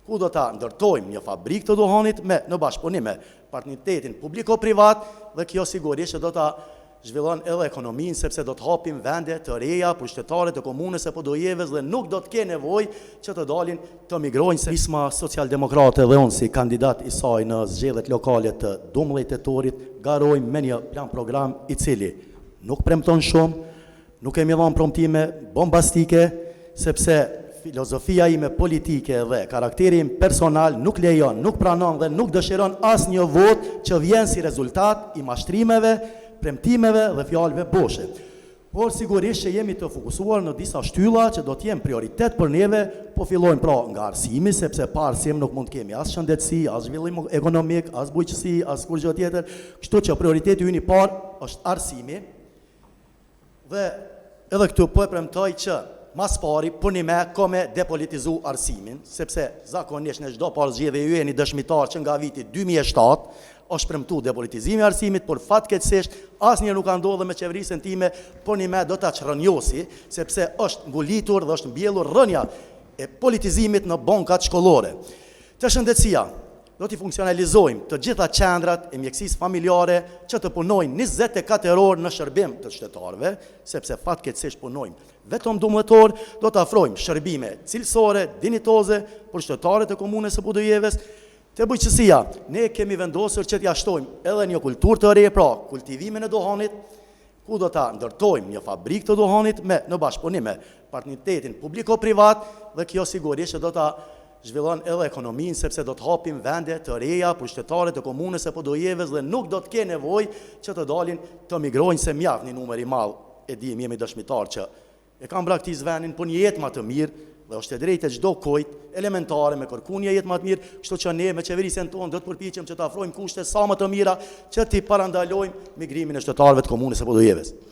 ku do ta ndërtojmë një fabrikë të duhanit me në bashkëpunim me partneritetin publiko-privat dhe kjo sigurisht që do ta zhvillon edhe ekonominë, sepse do të hapim vende të reja për qytetarët e komunës së Podujevës dhe nuk do të kenë nevojë që të dalin të migrojnë. Nisma Socialdemokrate dhe unë si kandidat i saj në zgjedhjet lokale të 12 tetorit garojmë me një plan program i cili nuk premton shumë, nuk kemi dhënë premtime bombastike, sepse filozofia ime politike dhe karakteri im personal nuk lejon, nuk pranon dhe nuk dëshiron asnjë votë që vjen si rezultat i mashtrimeve, premtimeve dhe fjalëve boshe. Por sigurisht që jemi të fokusuar në disa shtylla që do të jenë prioritet për neve, po fillojmë pra nga arsimi, sepse pa arsim nuk mund të kemi as shëndetësi, as zhvillim ekonomik, as bujqësi, as kurrgjë tjetër, kështu që prioriteti ynë i parë është arsimi. Dhe edhe këtu po e premtoj që mas pari përnime ko me depolitizu arsimin, sepse zakonisht në çdo parzgjedhje ju jeni dëshmitar që nga viti 2007 është premtu depolitizimi i arsimit, por fatkeqësisht asnjëherë nuk ka ndodhur me qeverisjen time, përnime do ta çrrënjosi, sepse është ngulitur dhe është mbjellur rrënja e politizimit në bankat shkollore. Te shëndetësia, do t'i funksionalizojmë të gjitha qendrat e mjekësisë familjare që të punojnë 24 orë në shërbim të qytetarëve, sepse fatkeqësisht punojnë vetëm 12 orë, do të afrojmë shërbime cilësore, dinjitoze për qytetarët e komunës së Podujevës. Te bujqësia, ne kemi vendosur që t'ia shtojmë edhe një kulturë të re, pra kultivimin e duhanit, ku do ta ndërtojmë një fabrikë të duhanit me në bashkëpunim me partneritetin publiko-privat dhe kjo sigurisht që do ta zhvillon edhe ekonominë, sepse do të hapim vende të reja për qytetarët e komunës së Podujevës dhe nuk do të kenë nevojë që të dalin të migrojnë, se mjaft një numër i madh, e dim, jemi dëshmitar që e kanë braktis vendin për një jetë ma të mirë dhe është e drejtë e çdo kujt elementare me kërku një jetë ma të mirë, kështu që ne me qeverisjen tonë do të përpiqem që të afrojmë kushte sa më të mira që t'i parandalojmë migrimin e qytetarëve të komunës së Podujevës.